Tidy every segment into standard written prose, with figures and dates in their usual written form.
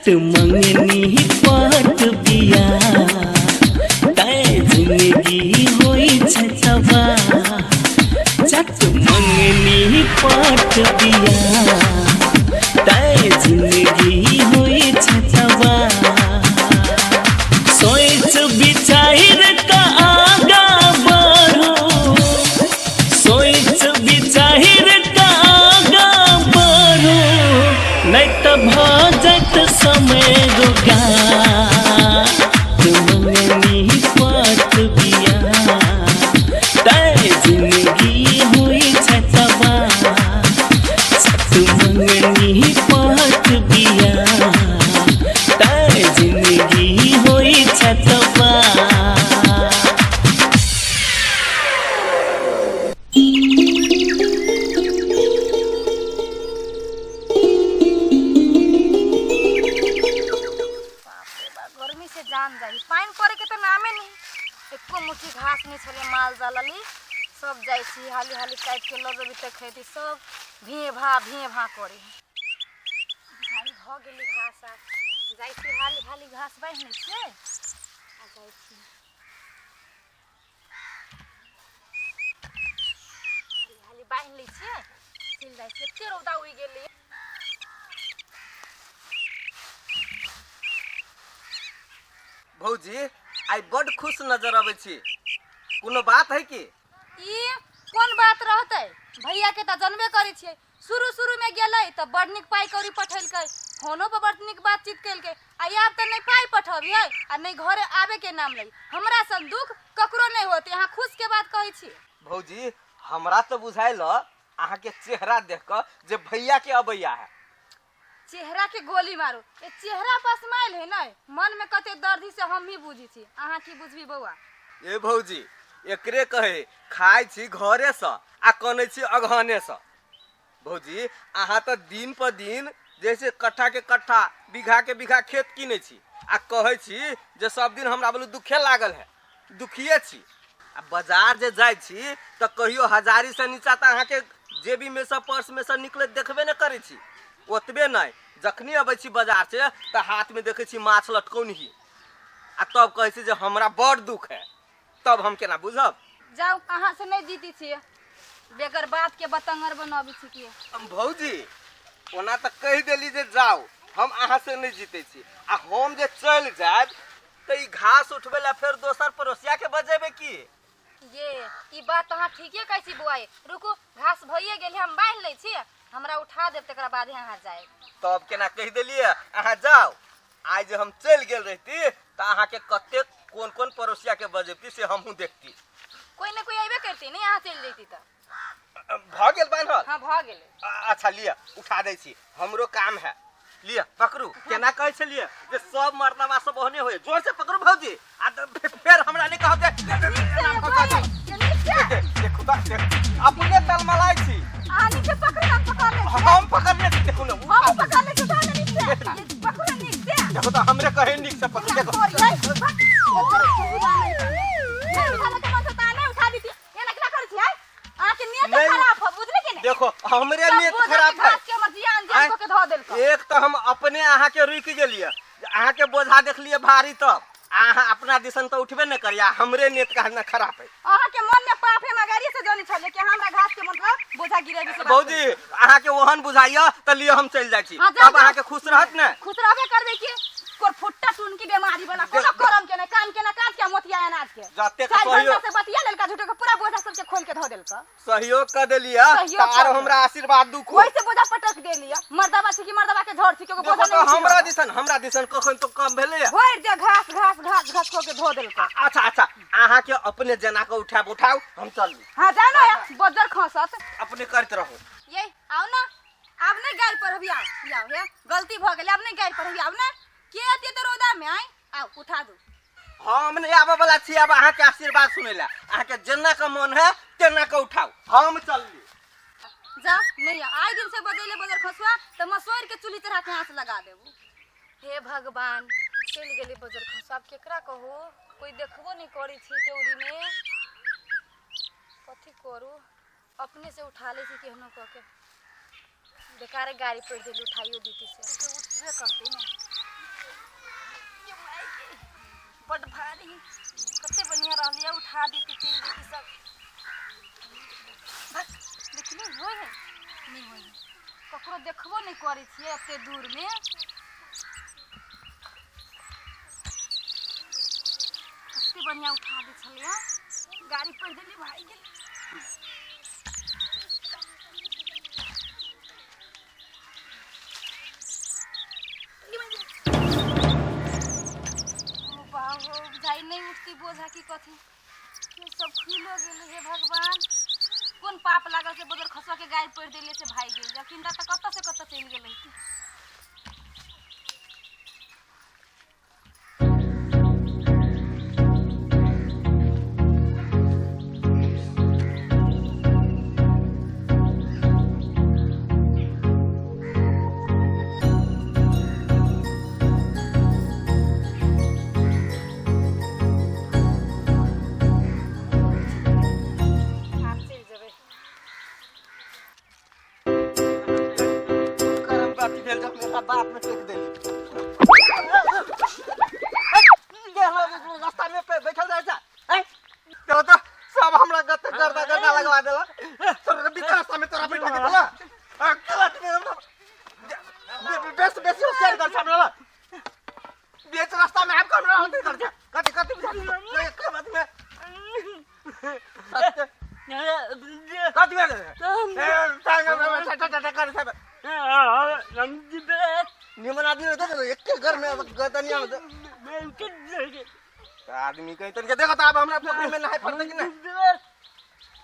चट मंगनी पट बिया तैं जिंदगी होइ छै तबाह। चट मंगनी पट बिया तैं जिंदगी होइ छै तबाह। सोच विचार कऽ आगाँ बढ़ू, सोच विचार कऽ आगाँ बढ़ू, नहि तऽ भऽ जायत समय रोगा। मंगनी पट बिया तैं जिंदगी होइ छै तबाह। चट मंगनी पट बिया तैं जिंदगी होइ छै तबाह। बाप रे बाप, गर्मी से जान जाही। पानि पड़े के तऽ नामे नहीं, एको मुट्ठी घास नहीं छलै माल जाल ली। सब जाइ छी हाली हाली काटि के लऽ जेबी तऽ खेती सब भीं भा भीं भा करे। हाली भऽ गेली घास, आब जाइ छी हाली हाली घास बान्हि लै छियै आ जाइ छी हाली हाली बान्हि लै छियै, चलि जाइ छियै। एते रौदा उगि गेलै। भौजी, आइ बड खुश नजर अबै छी, कोनो बात है की? ई कोन बात रहतै भैया के, तऽ जनबे करै छियै। शुरू शुरू में गेलै तऽ बड़ नीक पाइ कौड़ी पठेलकै, फोनो पर बड़ नीक बातचीत केलकै, आ आब तऽ नहि पाइ पठबियै आ नहि घरे आबे के नाम लै। हमरा सन दुख ककरो नहि होतै। अहाँ खुश के बात कहै छी? भौजी, हमरा तऽ बुझायल अहाँके चेहरा देख कऽ जे भैया के अबैया है। चेहरा के गोली मारू, ए चेहरा पर स्माइल है नहीं, मन में कते दर्द है से हम ही बुझी छी, अहाँ की बुझबी बौआ? ए भौजी, एकरे कहे खाइ छी घरे से आ कनै छी अगहने से। भौजी, अहाँ तऽ दिन पर दिन जैसे कट्ठा के कट्ठा बीघा के बीघा खेत किनै छी आ कहै छी जे सब दिन हमरा बोलू दुखे लागल है, दुखिए छी। आ बाजार जे जाइ छी तऽ कहियो हजारी से नीचा तऽ अहाँके जेबी में से पर्स में से निकलैत देखबे नहि करै छी। ओतबे नहि, जखनी अबै छी बाजार से तऽ हाथ में देखै छी माछ लटकौनही, आ तब कहै छी जे हमरा बड़ दुख है। तब हम केना बुझब? जाउ, अहाँ से नहि जीती छी, बेगर बात के बतंगर बनबै छी की? भौजी, ओना तऽ कहि देली जे जाउ हम अहाँ से नहि जीते छी, आ हम जे चलि जायब तऽ ई घास उठबै ला फेर दोसर पड़ोसिया के बजेबै की? ये ई बात अहाँ ठीके कहै छी बौआ। रुकू, घास भइए गेल, हम बान्हि लै छी, हमरा उठा देब, तकरा बादे अहाँ जायब। तब केना कहि देलियै अहाँ जाउ? आइ जे हम चलि गेल रहिती तऽ अहाँके कतेक कोन कोन पड़ोसिया के बजेती से हमहूँ देखती। कोई ने कोई अयबे करती नहीं, अहाँ चलि जैती तऽ। भऽ गेल बान्हल? हाँ, भऽ गेलै। अच्छा लिअ, उठा दै छी, हमरो काम है। लिअ पकड़ू। केना कहै छलियै जे सब मर्दवा सब ओहने होय? जोर से पकड़ू भौजी, आ फेर हमरा नहि कहब जे देखू तऽ देख, अपने तलमलाइ छी। अहाँ नीचे पकड़ू, हम पकड़ लै छी। हम पकड़ने छी, देखू ने। हम पकड़ लै छी, उठा ले नीचे। ये पकड़ू नीक से। देखू तऽ हमरे कहे नीक से पकड़, देखो। एना केना करै छियै? अहाँके नियत नहीं। खराब है, बुझली कि नहीं? देखो, हमरे सब नियत बोझा के खराब है। घास के हमर जियान जियान आँय? कऽ के धऽ देलक। एक तऽ हम अपने अहाँके रुकि गेलियै, अहाँके बोझा देखलियै भारी, तब अहाँ अपना दिसन तऽ उठबे नहि करियै, हमरे नियत कहना खराब है। अहाँके मन में पाप है, मगर से जानी छलै कि हमरा घास के मतलब बोझा गिरेबी से बात। भौजी, अहाँके ओहन बुझाइया तऽ लिअ, हम चलि जाइ छी। हाँ, जाउ, तब जाउ। अहाँके खुश रहत ने? खुश रहबे करबै कि। कोर फुट्टा टून की बीमारी वाला, कोनो करम के नहीं, काम के ना काज के, मोतिया अनाज के। जतेक चारि सहयोग घंटा से बतिया लेलका, झूठो के पूरा बोझा सबके खोल के धो देलका। सहयोग कर देलियै सहयोग तऽ कर आरो देलियै। हमरा आशीर्वाद दुख ओहि से बोझा पटक देलियै। मर्दबा छी कि मर्दबा के झोर छी कि बोझा देखो नहीं तऽ हमरा उठेलक। दिसन, हमरा दिसन कखन तो कम भेलैया? भरि दे घास घास घास घास कऽ के धो देलका। अच्छा अच्छा, अहाँके अपने जना के उठाब, उठाउ, हम चलली। हाँ, जानो या बज्जर खसत। अपने करैत रहू। ये आओ ना, आब नहीं गारि पढ़बी, आओ आओ। हे गलती भऽ गेलै, आब नहीं गारि पढ़बी, आब ना के अते तऽ रौदा में आइ, आओ उठा दू। हम नहीं आबे वाला छी अब अहाँके आशीर्वाद सुनै ला। अहाँके जेना के मन है तेना के उठाउ, हम चलली। जा नहीं आइ दिन से बजैले बजर खसुआ तऽ मसोरि के चूल्ही चढ़ा के हाथ लगा देबू। हे भगवान, चलि गेलै बजर खसुआ, आब केकरा कहू? कोई देखबो नहीं करै छी केउरी में। कथी करू? अपने से उठा लै छी केहनो कऽ के। बेकारे गाड़ी पड़ि देली, उठाइयो दीती से उठबे करतै ने। बड भारी कते बढ़िया रहलियै उठा देती चलि जेती सब। भक देखली होइ है नहि होइ है, ककरो देखबो नहि करै छियै एते दूरमे। कते बढ़िया उठा दै छलैया, गाड़ी पढ़ि देली भागि गेली। जाइ नहि उठती बोझा की कथी, सब खुलो गेलै। हे भगवान, कोन पाप लागल से बजर खसवा के गाय पड़ि देलियै से भागि गेल, जखन तऽ कतऽ से कतऽ चलि गेलै। आब चलि जेबै। करम बाती भेल जब मेरा बाप में फेंक देली। रास्ता में पे बैठल जाय जा हैं तो तो सब हमरा गते गर्दा गर्दा लगवा देला। तोरा बीच रास्ता में तोरा बैठा के देला आ गलत में हमरा बेस बेसी होशियार कर हमरा ला। बीच रास्ता में आबि के हमरा हल्दी कर जा कथि कथि बुझा कथि में कथि में निमन आदमी होता तो एक घर में गदनिया में आदमी कहीं तन के देखो तो अब हमरा पोखरी में नहाय पड़तै कि नहीं?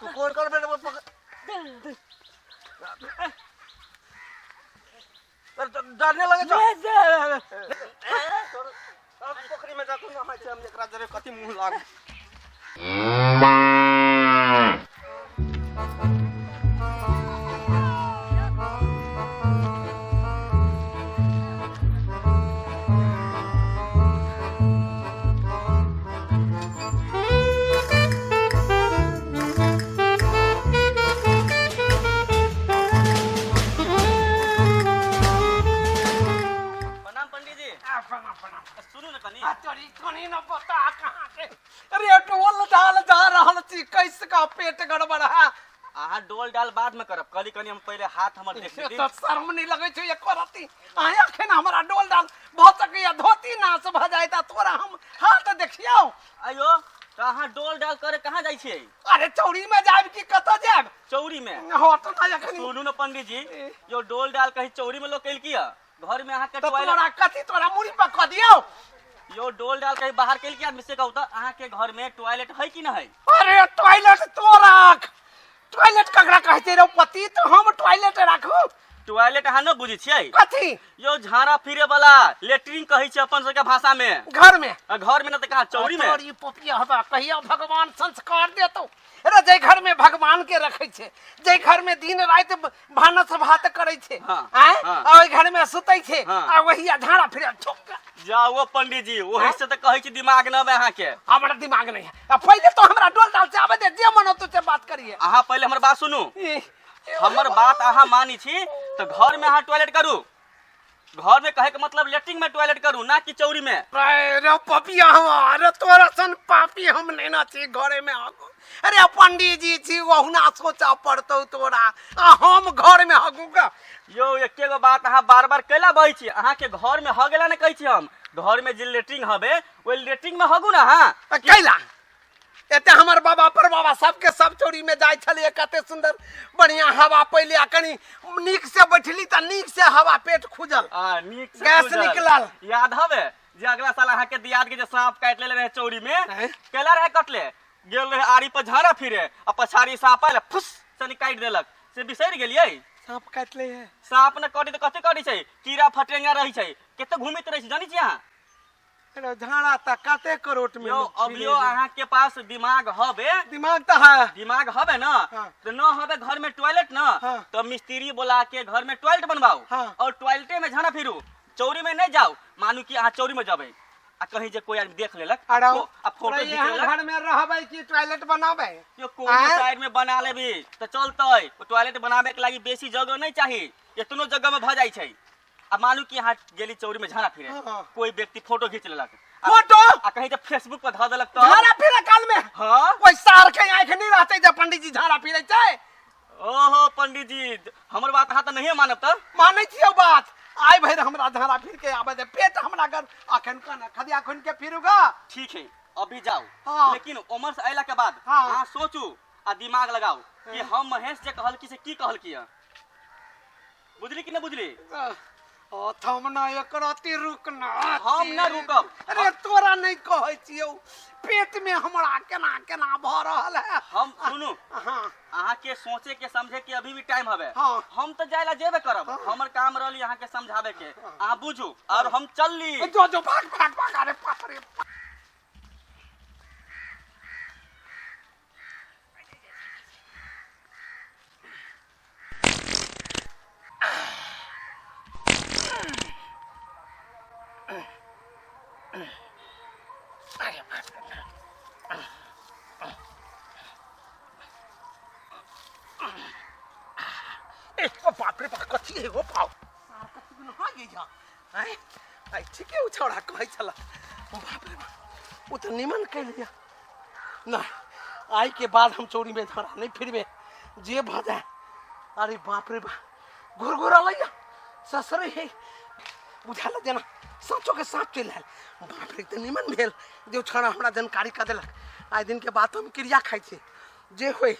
तू कोन कर बेटा पकड़ डरने लगे छौ। पोखरी में जाके नहाय छै हम, एकरा जरे कथी मुंह लाग। प्रणाम पंडित जी। प्रणाम प्रणाम। सुनू ने कनी। तोरी कनी न पता कहाँ के अरे टोल डाल जा रहल छी, कैसे का पेट गड़बड़ है। अहाँ डोल डाल बाद में करब, कहली कनी हम पहिले हाथ हमर देख से ली। तऽ शर्म नहीं लगै छै एको रत्ती? अहाँ अखन हमरा डोल डाल भऽ सकैया धोती नाश भऽ जाय तऽ तोरा हम हाथ देखियौ। अयो तऽ अहाँ डोल डाल करे कहाँ जाइ छियै? अरे चौरी में जायब कि कतऽ जायब? चौरी में। हँ तऽ नहि अखन। सुनू ने पंडित जी, यो डोल डाल कहीं चौरी में लोग कैल किया? घर में अहाँ के तऽ टॉयलेट तोरा कथी तोरा मुड़ी पर कऽ दियौ? यो डोल डाल कहीं बाहर कैल किया आदमी से कहू तऽ अहाँ के घर में टॉयलेट है कि न है? अरे टॉयलेट तो राख, टॉयलेट ककरा कहै छै रौ पति? तऽ हम टॉयलेट राखू? टॉयलेट अहाँ न बुझै छियै? कथी? यो झाड़ा फिरे वाला लेटरिन कहै छै अपन सबके भाषा में। घर में? आ घर में न तऽ कहाँ चौरी में? तोरी पपिया हवा कहिया भगवान संस्कार देतौ। अरे जाहि घर में भगवान के रखै छै, जाहि घर में दिन राति भानस भात करै छै, आँय, आ ओहि घर में सुतै छै, आ वही झाड़ा फिरे ठोक। जाओ पंडित जी, ओही से तऽ कहै छी दिमाग न बे अहाँ के। हमरा दिमाग नहीं है। आ पहिले तो हमरा डोल डाल से आबे दे, जे मन होतौ से बात करिए। अहाँ पहिले हमर बात सुनू। हमर बात अहाँ मानी छी तऽ घर में अहाँ टॉयलेट करू। घर में कहे के मतलब लेटरिन में टॉयलेट करू, ना कि चौरी में। अरे पपिया हम, अरे तोरा सन पापी हम नहीं ना छी घरे में हगू। अरे पंडित जी छी ओहुना सोचा पड़तौ तोरा, आ हम घर में हगू का? यो एके गो बात अहाँ बार बार कैला बहै छी? अहाँ के घर में हगेला ने कहै छी हम, घर में जे लेटरिन हबे ओहि लेटरिन में हगू ना अहाँ। आ कैला एते हमर बाबा पर बाबा सबके सब चोरी में जाइ छलियै, कते सुंदर बढ़िया हवा पहिले, आ कनी नीक से बैठली तऽ नीक से हवा पेट खुजल, आ नीक से गैस खुजल। निकलल। याद हवे जे अगला साल अहाँ के दियाद के जे सांप काटि लेले रहे चौरी में? हैं? केला रहे कटले? गेल रहे आरी पर झाड़ा फिरे आ पछाड़ी सांप आयल, फुस सनी काटि देलक, से बिसरि गेलियै? सांप काटि ले है? सांप ने कटी तऽ कथी कटी छै, कीड़ा फटेंगा रहै छै, कते घूमैत रहै छै जानै छी अहाँ? अरे झाड़ा तऽ कते करोट में यो लोग अभियो फिरे है। अहाँ के पास दिमाग हबे? दिमाग तऽ है। दिमाग हबे ना? हाँ। तो न हबे घर में टॉयलेट ना? हाँ। तो मिस्त्री बोला के घर में टॉयलेट बनवाओ। हाँ। और टॉयलेटे में झाड़ा फिरू, चौरी में नहीं जाओ। मानू कि अहाँ चौरी में जबै आ कहीं जे कोई आदमी देख लेलक अरे आ फोटो अरे खींच यहाँ लेलक। घर में रहबै कि टॉयलेट बनाबै? यो कोनो आँय? साइड में बना लेबी तऽ चलतै। ओ टॉयलेट बनाबे के लागी बेसी जगह नहीं चाही, एतनो जगह में भऽ जाइ छै। आ मानू कि अहाँ गेली चौरी में झाड़ा फिरे, हाँ। कोई व्यक्ति फोटो खींच लेलक फोटो आ कहीं जब फेसबुक पर धऽ देलक तऽ झाड़ा फिरे काल में। हाँ। ओइ सार के आँखि नहीं रहते जब पंडित जी झाड़ा फिरे छै। ओहो पंडित जी, हमर बात अहाँ तऽ नहिए मानब तऽ। मानै छियौ बात, आइ भरि हमरा झाड़ा फिर के आबे दे, पेट हमरा गर अखन कना खदिया खुन के फिरूगा। ठीक है, अभी जाओ। हाँ। लेकिन उमर से अयला के बाद हाँ। अहाँ सोचू आ दिमाग लगाओ कि हम महेश जे कहलकी से की कहलकी है, बुझली कि नहीं बुझली? ओ थम ना एकरा ती रुक ना। हम ना रुकब। अरे तोरा नहीं कहै छियौ, पेट में हमरा केना केना भऽ रहल है। हम सुनू। हाँ। अहाँ के सोचे के समझे के अभी भी टाइम हवे। हाँ। हम तो जायला जेबे करब। हाँ। हमर काम रहली अहाँ के समझावे के, अहाँ बुझू और हम चलली। जो जो भाग भाग भाग। अरे बाप रे। अरे बाप रे। ए ओ बाप रे बाप, कथी है ओ पाव सार, कथी गुण हाँ ये जा आय आय ठीके ओ छौड़ा कहै छला। ओ बाप रे बाप, ओ तऽ निमन कैलिया ना। आइ के बाद हम चोरी में धरा नहीं फिरबे जे भऽ जाए। अरे बाप रे बाप, घुरघुरलैया ससरे है, बुझायल जेना साँचो के साँप चलि आयल। बाप रे, तऽ निमन भेल जे ओ छौड़ा हमरा जानकारी कऽ देलक। आइ दिन के बाद हम क्रिया खाइ छी, जे होय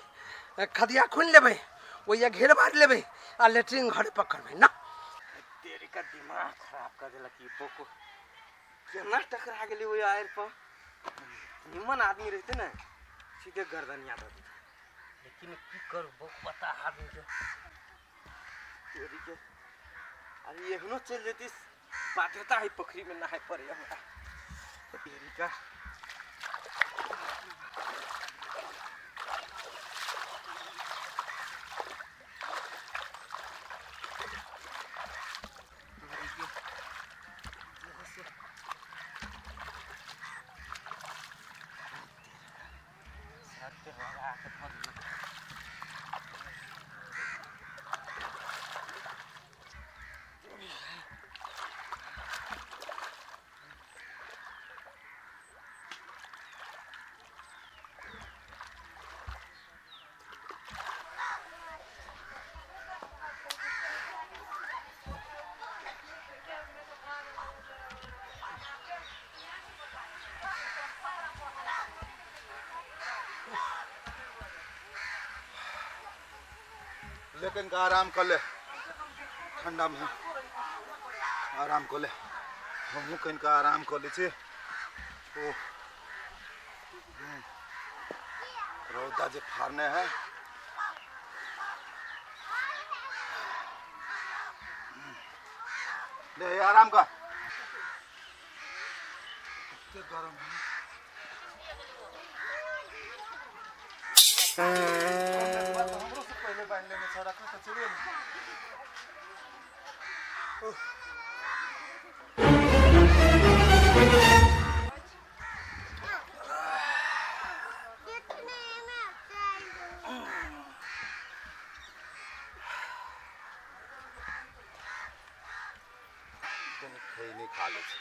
खदिया खुनि लेबै, ओहिया घेर बारि लेबै आ लेटरिन घरे पर करबै ना। तेरी का दिमाग खराब कर देलक ई बोको, केना टकरा गेली ओहि आयर पर। निमन आदमी रहते ने सीधे गर्दनिया दऽ देते, लेकिन की करू बोक पता आदमी के तेरी के। अरे एहनो चलि जेती, बाध्यता है पोखरी में नहाय पड़े हमरा तेरी का। लेकिन का आराम कर ले, ठंडा में आराम कर ले, हमहूँ कनिका आराम कर लै छी। ओ रौदा जे फाड़ने है। ले आराम कर, गरम है। हमरो से पहले बांध लेने छौड़ा, कतऽ चलि गेलै? कनि खैनी खा लै छी।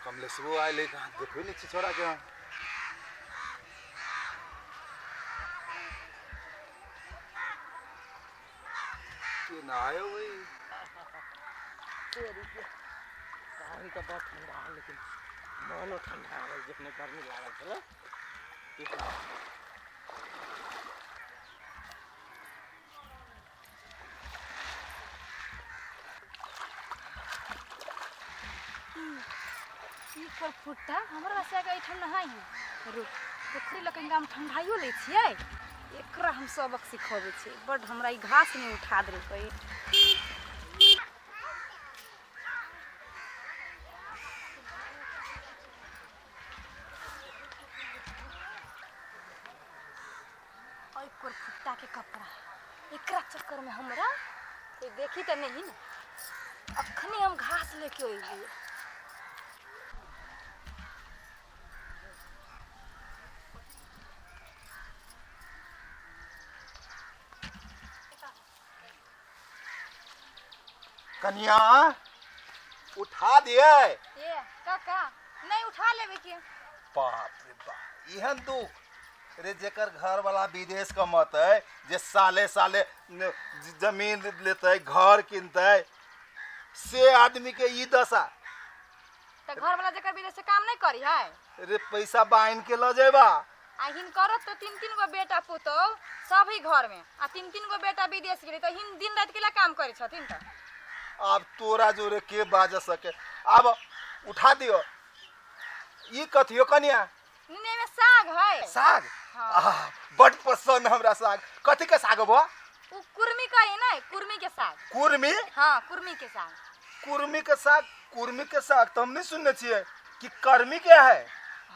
कमलेशबो आयल कहाँ, देखबै नहि छी छौड़ाके हम। के ना आयो वही। पानी तऽ बड़ ठंडा है, लेकिन मनो ठंडा है, जखने गर्मी लागल छलै। ई पर फुट्टा हमरा से के एहिठाम नहाइ है। रुक, पोखरि लग कनिका हम ठंडाइयो लै छियै, एकरा हम सबक सिखबै छियै। बड हमरा ई घास नहि उठा देलकै। ओइ पर फुट्टा के कपड़ा, एकरा चक्कर में हमरा कोई देखी तऽ नहीं ने। अखनी हम घास लेके अइलियै। कनिया उठा दिए। ये। लेबे के। बाप रे बाप, एहन दुख रे जेकर घर वाला विदेश कमतै, जे साले साले जमीन लेतै, घर किनतै, से आदमी के ई दशा। तऽ घर वाला जेकर विदेश से काम नहीं करी है रे पैसा बान्हि के लऽ जेबा। आ हिनकर तऽ तीन तीन गो बेटा पुतोह सब ही घर में, आ तीन तीन गो बेटा विदेश गेलै तऽ हिन दिन राति केला काम करै छथिन। तऽ आब तोरा जोरे के बाज सके। आब उठा दियो ई कथियो कनिया। नहीं में साग है। साग? हाँ। आह, बड पसंद हमरा साग। कथी के साग बा? उ कुर्मी कही ना, कुर्मी के साग। कुर्मी? हाँ, कुर्मी के साग। कुर्मी के साग? कुर्मी के साग तो हम नहीं सुनने छियै कि कर्मी के है।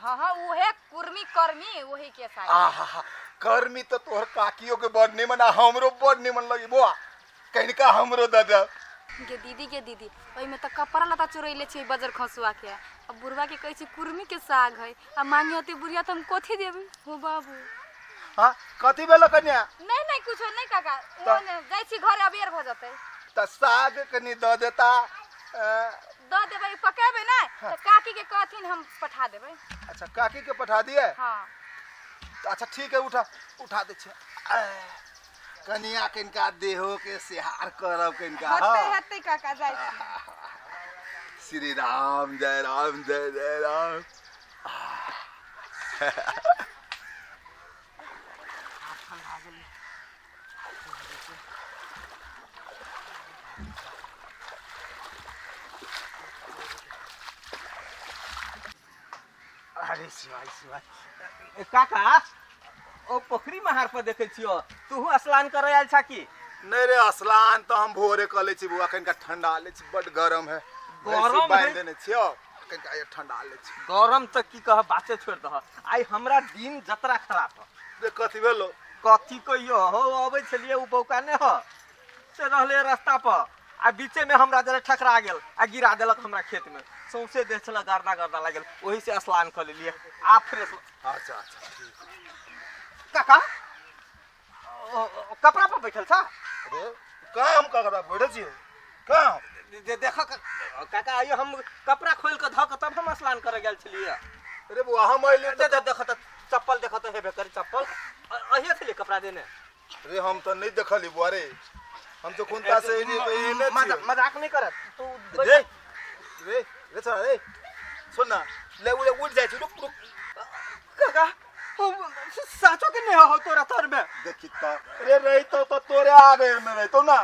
हाँ हाँ, उहे कुर्मी कर्मी वही के साग। आहा, कर्मी तो तोहर काकियो के बड़ निमन आ हमरो बड़ निमन लगी बुआ, कनिका हमरो दे दे। गे दीदी, गे दीदी, ओहिमे तऽ कपड़ा लत्ता चोरैले छै बजर खसुआ के। आ बुढ़वा के कहै छै कुर्मी के साग है, आ मांगे होते बुढ़िया तऽ हम कथी देबै हो बाबू। हाँ, कथी भेलो कन्या? नहीं नहीं, कुछो नहीं काका, ओ ने जाइ छी घरे अबेर भऽ जेतै। तऽ साग कनी दऽ देता। दऽ देबै, पकेबै ने तऽ काकी के कहथिन हम पठा देबै। अच्छा, काकी के पठा दिए? हाँ। अच्छा ठीक है, उठा उठा दे छियै। कनिया कनिका देहो के सिहार करब कनिका। हेतै। हाँ। हेतै काका, जाइ छी। श्री राम जय राम जय जय राम। अरे शिवाय शिवाय काका, ओ पोखरी महार पर देखै छियो, तूहू स्नान करे आयल छा की? नहीं रे, स्नान तो हम भोरे कऽ लै छी बुआ, कनिका ठंडा लै छी, बड गरम है। गरम बान्हि है? देने छियो, कनिका ये ठंडा लै छी। गरम तऽ की कह, बाते छोड़ दह। आइ हमरा दिन जतरा खराब ह। रे कथी भेलो? कथी कहियो हो, अबै छलियै उ बौका ने ह से रहले रास्ता पर, आ बीचे में हमरा जरा ठकरा गेल आ गिरा देलक हमरा खेत में, सौंसे देह छल गर्दा गर्दा लागल, ओही से स्नान कऽ लेलियै आ फ्रेश। अच्छा अच्छा ठीक। काका, कपड़ा पर बैठल छा? रे काम ककरा बैठल छियै काम? देख काका, आइयो हम कपड़ा खोल के धऽ के तब हम स्नान करे गेल छलियै। रे बुआ, हम अइली दे दे, देख तऽ चप्पल, देख तऽ हेबे करी चप्पल। अहिए छलियै कपड़ा देने? रे हम तऽ नहीं देखली बुआ रे, हम तो कोनता से एनी तो एने छियै। मजाक नहीं करत तू। रे रे रे छोरा रे, सुन ना, ले उड़े उड़ जाइ छी, रुक रुक। काका, साचो के नहीं हो तोरा तर में? देखी त रे, रहितो त तोरे आगे में रहितो ना।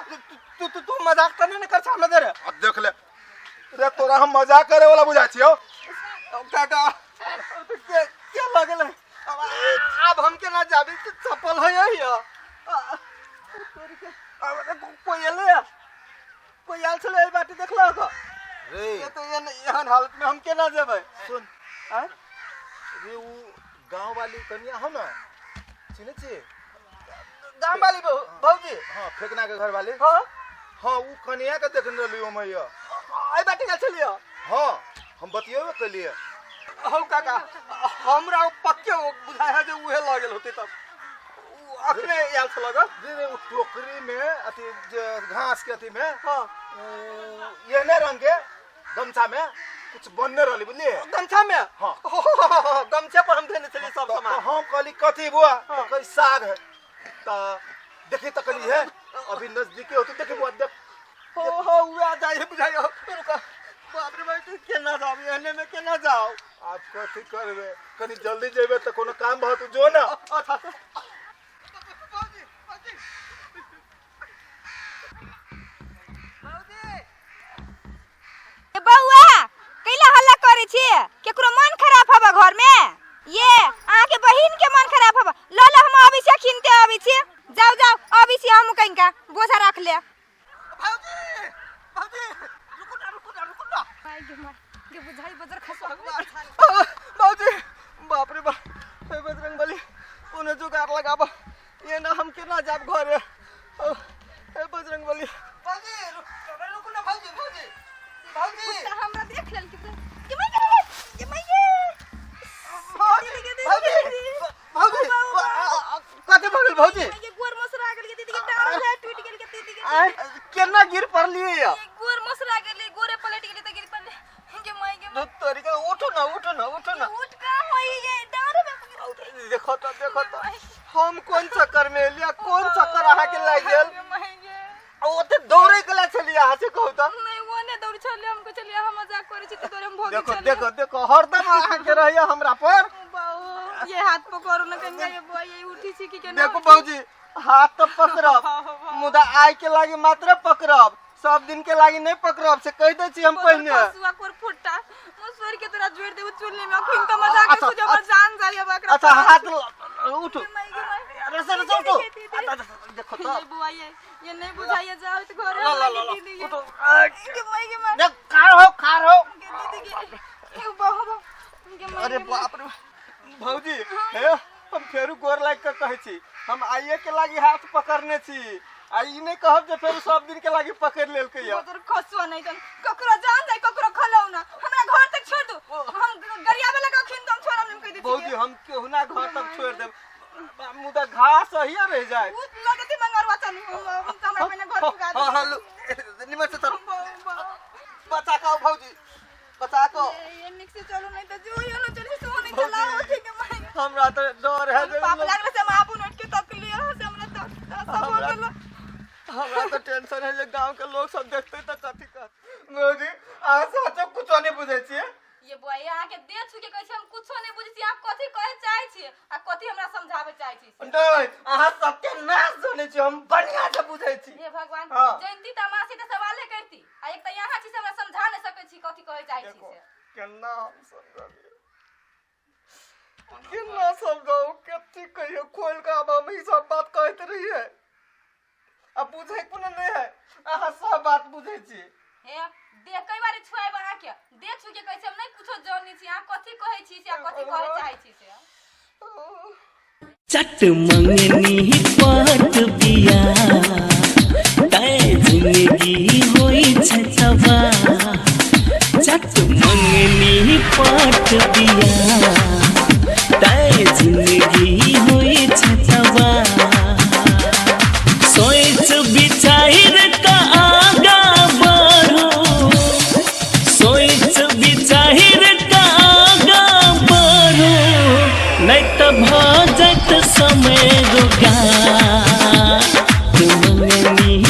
तू तू तू मजाक त नहीं कर छा रे? अब देख ले रे, तोरा हम मजाक करे वाला बुझाइ छियौ? काका, के के लगल है? अब हम केना जाबी? चप्पल है यही कोई एले, कोई आयल छलै एहि बाटे, देखलक रे? ये तो एहन एहन हालत में हम केना जेबै? सुन। आँय? रे उ गाँव वाली कनिया हो ना, चिन्है छियै? गाम वाली भौजी? हाँ, फेकना के घर वाली। हाँ। हाँ, उ कनिया के देखने रहली ओमे य। एहि बाटे गेल छलियै? हाँ, हम बतियेबे केलियै। हौ काका, हमरा ओ पक्के ओ बुझाइ है जे उहे लऽ गेल होतै, तब उ अखने आयल छल ग। रे रे, उ टोकरी में अथी जे घास के अथी में हाँ। उ एहने रंग के गमछा में कुछ बनने रहली, बुझलिए? गमछा में? हाँ। हो, हो, हो, हो, गमछे पर हम देने छलियै सब तऽ सामान। हम कहली कथी बुआ? हाँ। तऽ कहली साग है। तऽ देखी तऽ कहली है अभी नजदीके होते, देखी बुआ देख। हो हो, उहे जाइ है बुझाइ हो। रुक, बाप रे बाप, केना जाब एहने में, केना जाओ? आब कथी करबे, कनी जल्दी जेबे तऽ कोनो काम भऽ तू जो ना। अच्छा। भौजी, भौजी, भौजी। ए बौआ, कैला हल्ला करै छी? केकरो मन खराब हबा घर में? ये अहाँ के बहिन के मन खराब हबा। ल ल, हम अबै छी, खिनते अबै छी। जाओ जाओ, अबै छी हम, कनिका बोझा रख ले। भौजी, भौजी, रुकू ना, रुकू ना, रुकू ना। माय गे माय गे, बुझाई बजर खसवा। भगवान, भौजी, बाप रे बाप, हे बजरंग बली, कोनो जुगाड़ लगाब, ये ना हम केना जाब घरे। हे बजरंग बली, भौजी रुकू ना, भौजी, भौजी, भौजी। कुत्ता हमरा देख लेल कि के माय गे, के माय गे। भौजी, भौजी, भौजी, कथी भऽ गेल भौजी? माय गे, गोर मसरा गेल के दीदी के, टावर है टूट गेल के दीदी के। आय, केना गिर पड़लियै या? गोर मसरा गेलै, गोरे पलट गेलै तऽ गिर पड़लै। गे माय गे। तोरी के, उठू ना, उठू ना, उठू ना। देखो तो देखो तो हम कोन चक्कर में एलियै कोन चक्कर अहाँ के लागि गेल आ ओते दौड़े के ला छलियै अहाँ से कहू तऽ नहीं वो नहीं दौड़ छलियै हमको छलियै हम मजाक करै छी तऽ हम भोगी देखो छलियै देखो देखो हरदम अहाँ के रहैया हमरा पर बाबू ये हाथ पकड़ू न कनिया ये बुआ ये उठी छी कि केना देखो भौजी हाथ तऽ पकड़ब मुदा आइ के लागी मात्र पकड़ब सब दिन के लागी नहीं पकड़ब से कह दै छी हम पहिने पसुआ कोर फुट्टा मुसर के तोरा जोड़ देबो चुल्ली में अखन तो मजाक अच्छा, के हमर जान जाय अब एकरा अच्छा हाथ उठू रसे रसे उठू अच्छा, अच्छा, देखो तो ये बुआ ये नहीं बुझाइए जाओ तो घरे ला ला ला ला, दीदी उठू के माई के मार देख खार हो खार हो के दीदी के बाबा के माई अरे बाप रे भौजी हे हम फेरू गोर लागि के कहै छी हम आइए के लागी हाथ पकड़ने छी आ ई नहि कहब जे फेरू सब दिन के लागी पकड़ लेलकै या तोर खसुआ नहीं तन ककरो जान जाय ककरो खलौना हमरा घर तक छोड़ दू हम गरियाबे लगा खिन तो हम छोड़म नहीं कह दी भौजी हम केहुना घर तक छोड़ देब मुदा घास अहिया रह जाए उ लगती मंगरवा चलू हम तो हमरा पहिने घर पुगा हाँ हाँ लू निमन से चलू बचा के आओ भौजी बचा के आओ। ये निक से चलो नहीं तो जो यो चली सो नहीं चलाओ ठीक है माई हमरा तो डर है जे पाप लागल से हम आपन उठ के तक लियो से हमरा तक सब हो हमरा- गेल हमरा तो टेंशन है जे गांव के लोग सब देखते तऽ कथी कहत भौजी अहाँ सचो कुछो नहीं बुझै छियै ये बुआ ये अहाँके देह छू के कहै छी हम कुछो नहीं बुझै छी अहाँ कथी कहै चाहै छी आ कथी हमरा समझाबै चाहै छी से। नहीं अहाँ सबके नाश जानै छी हम बढ़िया से बुझै छी हे भगवान हाँ। जयंती तऽ मासी तऽ सवाले करती आ एक तऽ यहाँ छी से हमरा समझा नहीं सकै छी कथी कहै चाहै छी देखो से केना हम समझाबियै केना समझाउ कथी कहियो खोल के आब हम ई सब बात कहैत रहियै आ बुझै कोनो नहि है अहाँ सब बात बुझै छी हे देह कई बार छुआब अहाँके देह छू के कहै छी हम नहीं कुछो जानै छी अहाँ कथी कहै छी से आ कथी कहै चाहै छी से चट मंगनी पट बिया तै जिंदगी होइ छै तबाह चट मंगनी पट बिया तै जिंदगी होइ छै तबाह सोच विचार का आगा बढ़ो सोच विचार का आगा बढ़ो नहीं तऽ भऽ जायत समय रोगा तुम मंगनी